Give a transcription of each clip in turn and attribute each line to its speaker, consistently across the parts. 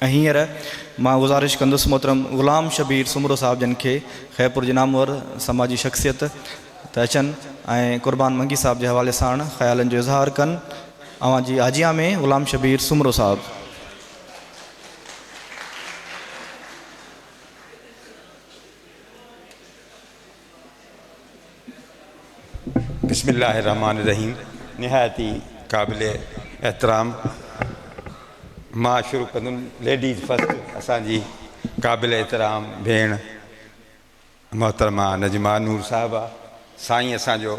Speaker 1: ۽ هينئر مان گذارش ڪندس محترم غلام شبير سومرو صاحب جن کي خيرپور جي نامور سماجي شخصيت ته اچن ۽ قربان منگي صاحب جي حوالي ساڻ خيالن جو اظهار ڪن. اوهان جي آجيان ۾ غلام شبير سومرو صاحب.
Speaker 2: بسم الله الرحمٰن الرحيم نهايت ئي قابل احترام مان شروع ڪندم ليڊيز فرسٽ اسان جي قابل احترام ڀيڻ محترمه نجمه نور صاحبه سائين اسان جو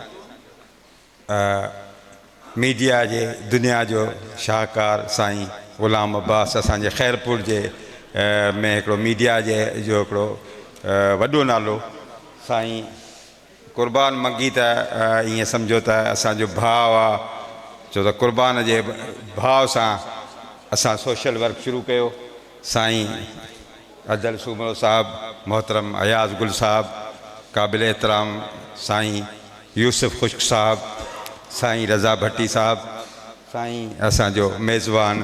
Speaker 2: ميڊيا جي دنيا جو شاهڪار سائين غلام عباس اسان جي خيرپور جي ۾ هڪڙو ميڊيا جي جو هڪڙو وڏو نالو سائين قربان منگي ته ائين سمجهو ته اسان جو ڀاء آ ڇو ته قربان جي ڀاء سان اسان سوشل ورڪ شروع ڪيو سائين ادل سومرو صاحب، محترم اياز گل صاحب، قابل احترام سائين يوسف خشڪ صاحب، سائين رضا ڀٽي صاحب، سائين اسان جو ميزبان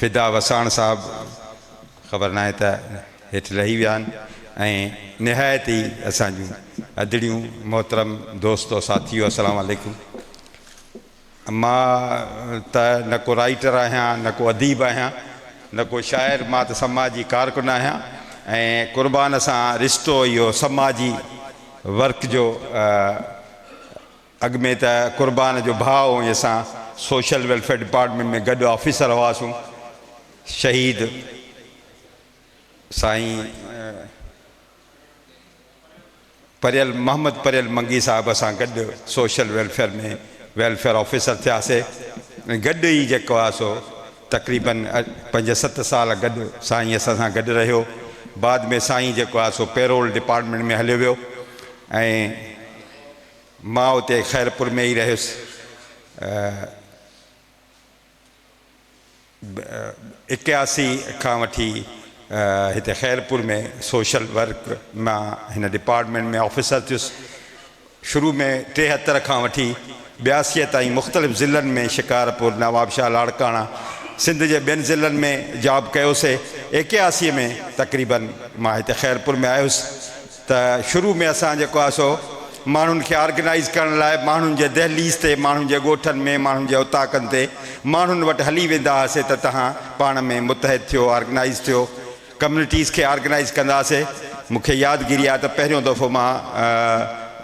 Speaker 2: فدا وساڻ صاحب خبر ناهي ته هيٺ لهي ويا آهن ۽ نهايت ئي اسان جون ادڙيون محترم دوستو ساٿيو السلام عليڪم. مان ته نه ڪو رائيٽر آهيان، نه ڪو اديب آهيان، نه ڪو شاعر، مان ته سماجي ڪارڪن آهيان ۽ قربان سان رشتو اهو سماجي ورڪ جو اڳ ۾ ته قربان جو ڀاء ۽ اسان سوشل ويلفيئر ڊپارٽمينٽ ۾ گڏ آفيسر هئاسون. شهيد سائين. پريل محمد پريل منگي صاحب سان گڏ سوشل ويلفيئر ۾ ويلفيئر آفيسر ٿياسي ۽ گڏ ئي جيڪو آهي سو تقريبن پنج ست سال گڏ سائين اسان سان گڏ رهيو بعد ۾ سائين جيڪو آهي سو پيرول ڊپارٽمينٽ ۾ هليو ويو ۽ مان اتي خيرپور ۾ ئي رهيس. 81 کان وٺي هتي خيرپور ۾ سوشل ورڪ مان هن ڊپارٽمينٽ ۾ آفيسر ٿيس. شروع ۾ 73 کان وٺي 82 تائين مختلف ضلعن ۾ شڪارپور، نوابشاهه، لاڙڪاڻا، سنڌ جي ٻين ضلعن ۾ جاب ڪيوسي. 81 ۾ تقريبن مان هتي خيرپور ۾ آيس. ته شروع ۾ اسان جيڪو آهي سو ماڻهن کي آرگنائيز ڪرڻ لاء ماڻهن جي دهليز تي ماڻهن جي ڳوٺن ۾ ماڻهن جي اوطاقن تي ماڻهن وٽ هلي ويندا هئاسي ته توهان پاڻ ۾ متحد ٿيو آرگنائيز ٿيو ڪميونٽيز کي آرگنائيز ڪندا هئاسي مون کي يادگيري آهي ته پهريون دفعو مان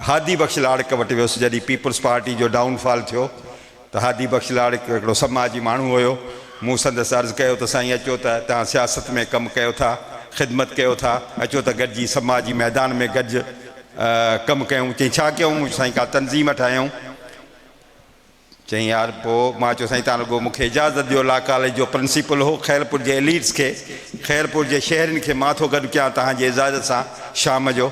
Speaker 2: هادي بخش لاڙڪ وٽ ويس جڏهن پيپلز پارٽي جو ڊائون فال ٿيو ته هادي بخش لاڙڪ هڪڙو سماجي ماڻهو هيو. مون سندس عرض ڪيو ته سائين اچو ته توهان سياست ۾ ڪم ڪيو ٿا، خدمت ڪيو ٿا، اچو ته گڏجي سماجي ميدان ۾ گڏج ڪم ڪيون. چيائين ڇا ڪيون؟ مون چيو سائين ڪا تنظيم ٺاهيون. چيائين يار پوء مان چيو سائين توهان رڳو مون کي اجازت ڏيو لا ڪاليج جو پرنسپل هو خيرپور جي ايليٽس کي خيرپور جي شهرين کي مان ٿو گڏ ڪيان توهان جي اجازت سان شام جو.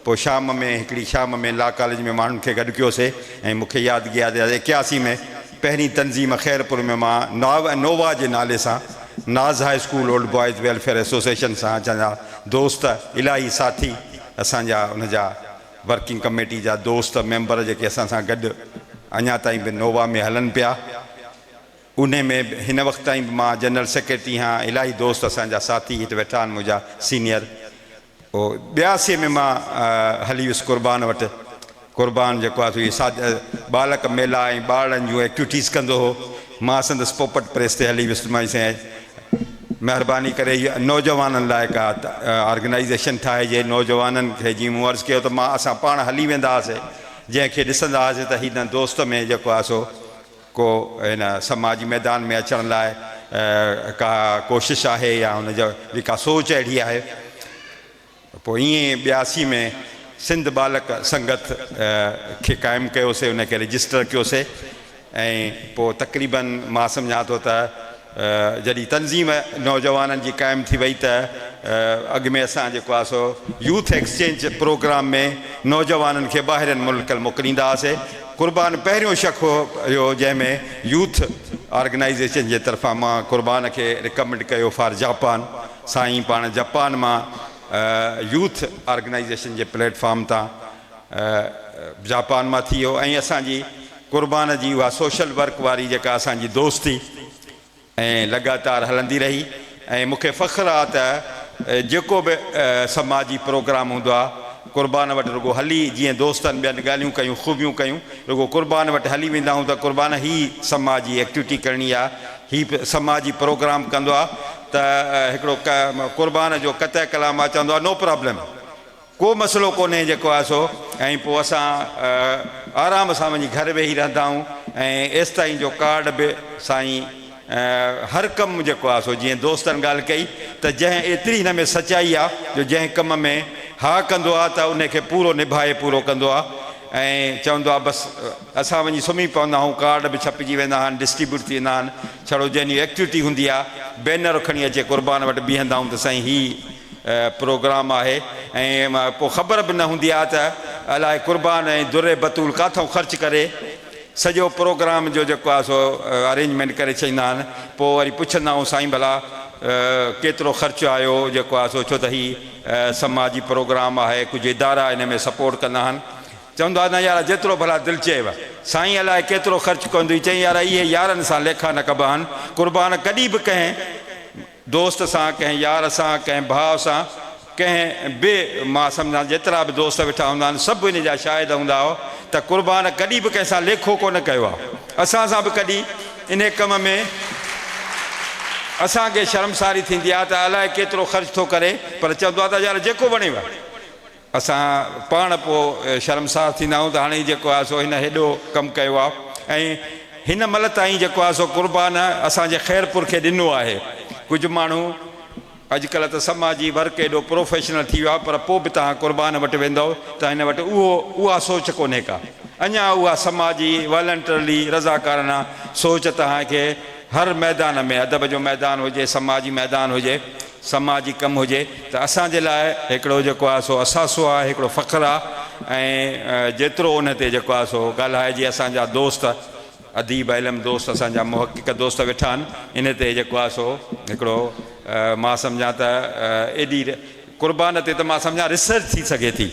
Speaker 2: پوء شام ۾ هڪڙي شام ۾ لا ڪاليج ۾ ماڻهن کي گڏ ڪيوسي ۽ مون کي يادگي آهي ته 81 ۾ پهرين تنظيم خيرپور ۾ مان نووا جي نالي سان Naz high school old boys welfare association سان اسان جا دوست الاهي ساٿي اسان جا ان جا ورڪنگ ڪميٽي جا دوست ميمبر جيڪي اسان سان گڏ اڃا تائين به نووا ۾ هلن پيا. انهي ۾ به هن وقت تائين به مان جنرل سيڪريٽري هان، الاهي دوست اسان جا ساٿي هت ويٺا آهن منهنجا سينئر. پوء 82 ۾ مان هلي ويس قربان وٽ. قربان جيڪو آهي سو اهي ساد ٻالڪ ميلا ۽ ٻارڙن جون ايڪٽيوٽيز ڪندو هو. مان سندس پوپٽ پريس تي هلي ويس ته مان سائين مهرباني ڪري نوجوانن لاء ڪا آرگنائيزيشن ٺاهجي نوجوانن کي جيئن مون عرض ڪيو ته مان اسان پاڻ هلي ويندا هئاسي جنهن کي ڏسندا هئاسي ته هن دوست ۾ جيڪو آهي سو ڪو هن سماجي ميدان ۾ اچڻ لاء ڪا ڪوشش آهي يا هن جي ڪا سوچ اهڙي آهي. پوء ائين 82 ۾ سنڌ ٻالڪ سنگت کي قائم ڪيوسي، ان کي رجسٽر ڪيوسي ۽ پوء تقريبن مان سمجهان ٿو ته جڏهن تنظيم نوجوانن جي قائم ٿي وئي ته اڳ ۾ اسان جيڪو آهي سو يوٿ ايڪسچينج پروگرام ۾ نوجوانن کي ٻاهرين ملڪ موڪليندا هئاسي. قربان پهريون شخص هيو جنهن ۾ يوٿ آرگنائيزيشن جي طرفان مان قربان کي رڪمنڊ ڪيو فار جاپان. سائين پاڻ جپان مان يوٿ آرگنائيزيشن جي پليٽ فارم تان جاپان مان ٿي ويو ۽ اسان جي قربان جي اها سوشل ورڪ واري جيڪا اسان جي دوستي ۽ لڳاتار هلندي رهي. ۽ مون کي فخر آ ته جيڪو به سماجي پروگرام هوندو آ قربان وٽ رڳو هلي جيئن دوستن ٻين ڳالهيون ڪيون خوبيون ڪيون رڳو قربان وٽ هلي ويندا آهيون ته قربان هي سماجي ايڪٽيوٽي ڪرڻي آ هي سماجي پروگرام ڪندو آ ته هڪڙو قربان جو قطع ڪلام آ چوندو آ نو پرابلم ڪو مسئلو ڪونهي جيڪو آهي سو ۽ پوء اسان آرام سان وڃي گهر ويهي رهندا آهيون ۽ ايستائين جو ڪارڊ به سائين هر ڪم جيڪو آهي سو جيئن دوستن ڳالهه ڪئي ته جنهن ايتري هن ۾ سچائي آهي جو جنهن ڪم ۾ ها ڪندو آهي ته ان کي پورو نڀائي پورو ڪندو آهي ۽ چوندو آهي بس اسان وڃي سمهي پوندا آهيون ڪارڊ به ڇپجي ويندا آهن ڊسٽريبيوٽ ٿي ويندا آهن ڇڙو جنهن جي ايڪٽيوٽي هوندي آهي بينر کڻي اچي قربان وٽ بيهندا آهيون ته سائين هي پروگرام آهي ۽ پوء خبر به نه هوندي آهي ته الائي قربان ۽ در بتول ڪاٿئون خرچ ڪري سڄو پروگرام جو جيڪو آهي سو ارينجمينٽ ڪري ڇڏيندا آهن پوء وري پڇندا آهيون سائين ڀلا ڪيترو خرچ آيو جيڪو آهي سو ڇو ته هي سماجي پروگرام آهي ڪجهه ادارا ان ۾ سپورٽ ڪندا آهن چوندو آهي نه يار جيترو ڀلا دل چئيو سائين الائي ڪيترو خرچ ڪندو چئين يار اهي يارن سان ليکا نه ڪبا آهن قربان ڪڏهن به ڪنهن دوست سان، ڪنهن يار سان، ڪنهن ڀاء سان، ڪنهن به، مان سمجهان جيترا به دوست ويٺا هوندا آهن، سڀ ان جا شاهد هوندا هئا ته قربان ڪڏهن به ڪنهن سان ليکو ڪونه ڪيو آهي. اسان سان به ڪڏهن انهي ڪم ۾ اسان کي شرمساري ٿيندي آهي ته الائي ڪيترو خرچ ٿو ڪري، پر چوندو آهي ته يار جيڪو وڻيو. اسان پاڻ پوء شرمسار ٿيندا آهيون ته هاڻي جيڪو آهي سو هن هيڏو ڪم ڪيو آهي ۽ هن مهل تائين جيڪو آهي سو قربان اسان جي خيرپور کي ڏنو آهي. ڪجهه ماڻهو اڄڪلهه ته سماجي ورڪ ايڏو پروفيشنل ٿي ويو آهي پر پوء به توهان قربان وٽ ويندؤ ته هن وٽ اهو اها سوچ ڪونهي ڪا اڃا اها سماجي والنٽرلي رضاڪارانه سوچ توهان کي هر ميدان ۾ ادب جو ميدان هجي سماجي ميدان هجي سماجي ڪم هجي ته اسان جي لاء هڪڙو جيڪو آهي سو اثاثو آهي هڪڙو فخر آهي ۽ جيترو ان تي جيڪو آهي سو ڳالهائجي اسان جا دوست اديب علم دوست اسان جا محقق دوست ويٺا آهن ان تي جيڪو آهي سو هڪڙو مان سمجهان ته ايڏي قربان تي ته مان سمجهان ريسرچ ٿي سگهي ٿي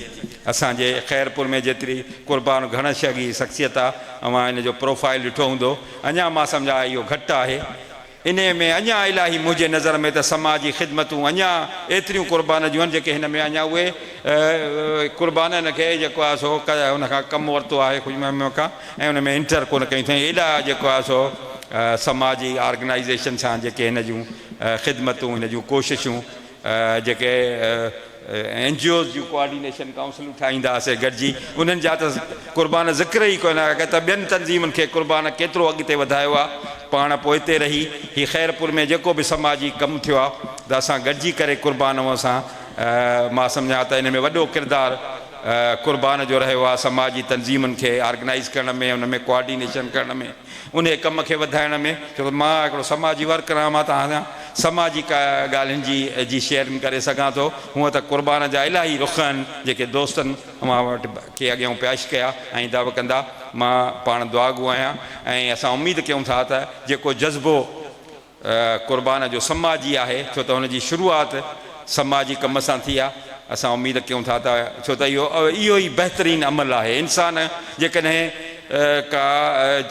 Speaker 2: اسان جي خيرپور ۾ جيتري قربان گهڻ شگي شخصيت آهي اوهان ان جو پروفائل ڏٺو هوندو اڃا مان سمجهان اهو گهٽ آهي انهيء ۾ اڃا الاهي منهنجي نظر ۾ ته سماجي خدمتون اڃا ايتريون قربان جون آهن جيڪي هن ۾ اڃا اهي قربانن کي جيڪو آهي سو ان کان ڪم ورتو آهي خوش مهميء کان ۽ ان ۾ انٽر ڪونه ڪيون اٿائين ايڏا جيڪو آهي سو سماجي آرگنائيزيشن سان جيڪي هن جون خدمتون هن جون ڪوششون جيڪي اين جي اوز جون ڪوآرڊينيشن ڪائونسلون ٺاهيندا هئاسين گڏجي انهن جا ته قربان ذڪر ئي ڪونه آهي ته ٻين تنظيمن کي قربان ڪيترو اڳتي وڌايو آهي پاڻ پوئتي رهي هي خيرپور ۾ جيڪو به سماجي ڪم ٿيو آهي ته اسان گڏجي ڪري قربان سان مان سمجهان ته ان ۾ وڏو ڪردار قربان جو رهيو آهي سماجي تنظيمن کي آرگنائيز ڪرڻ ۾ ان ۾ ڪوآرڊينيشن ڪرڻ ۾ انهيء ڪم کي وڌائڻ ۾، ڇو ته مان هڪڙو سماجي ورڪر آهيان، مان توهان سان سماجي ڳالهين جي جي شيئرنگ ڪري سگهان ٿو. هونء ته قربان جا الاهي رخ آهن، جيڪي دوستن اوهان وٽ ڪي اڳيئون پيش ڪيا ۽ آئنده به ڪندا. مان پاڻ دعاگو آهيان ۽ اسان اميد ڪيون ٿا ته جيڪو جذبو قربان جو سماجي آهي، ڇو ته هن جي شروعات سماجي ڪم سان ٿي آهي. اسان اميد ڪيون ٿا ته ڇو ته اهو اهو ئي بهترين عمل آهي. انسان جيڪڏهن ڪا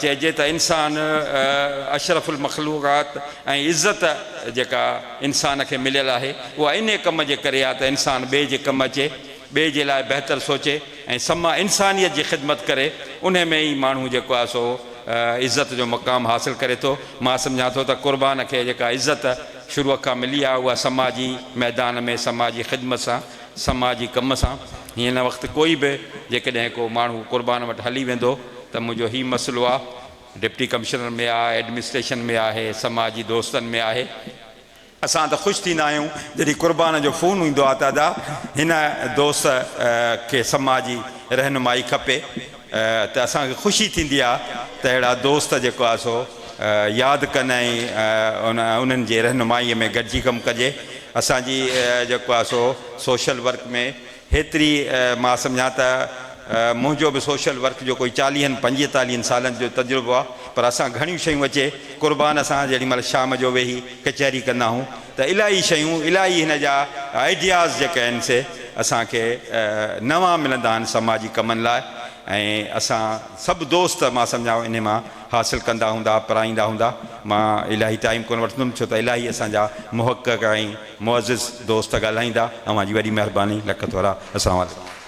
Speaker 2: چئجي ته انسان اشرف المخلوقات ۽ عزت جيڪا انسان کي مليل آهي اها انهي ڪم جي ڪري آهي ته انسان ٻئي جي ڪم اچي، ٻئي جي لاء بهتر سوچي ۽ سما انسانيت جي خدمت ڪري، انهي ۾ ئي ماڻهو جيڪو آهي سو عزت جو مقام حاصل ڪري ٿو. مان سمجهان ٿو ته قربان کي جيڪا عزت شروع کان ملي آهي اها سماجي ميدان ۾ سماجي خدمت سان، سماجي ڪم سان. هن وقت ڪوئي به جيڪڏهن ڪو ماڻهو قربان وٽ هلي ويندو ته منهنجو هي مسئلو آهي، ڊپٽي ڪمشنر ۾ آهي، ايڊمنسٽريشن ۾ آهي، سماجي دوستن ۾ آهي. اسان ته خوش ٿيندا آهيون جڏهن قربان جو فون ايندو آهي ته ادا هن دوست کي سماجي رهنمائي کپي ته اسان کي خوشي ٿيندي آهي ته اهڙا دوست جيڪو آهي سو ياد ڪن ۽ انهن جي رهنمائي ۾ گڏجي ڪم ڪجي. اسان جي جيڪو آهي سو سوشل ورڪ ۾ هيتري مان سمجهان ته منهنجو به سوشل ورڪ جو ڪوئي چاليهن پنجيتاليهن سالن جو تجربو آهي پر اسان گهڻيون شيون اچي قربان سان جيڏي مهل شام جو ويهي ڪچهري ڪندا آهيون ته الاهي شيون الاهي هن جا آئيڊياز جيڪي آهن سي اسان کي نوان ملندا آهن سماجي ڪمن لاء ۽ اسان سڀ دوست مان سمجهان انهي مان حاصل ڪندا هوندا پرائيندا هوندا. مان الاهي ٽائيم ڪونه وٺندم ڇو ته الاهي اسان جا محقق ۽ معزز دوست ڳالهائيندا. اوهان جي وڏي مهرباني لک ٿورا. السلام عليڪم.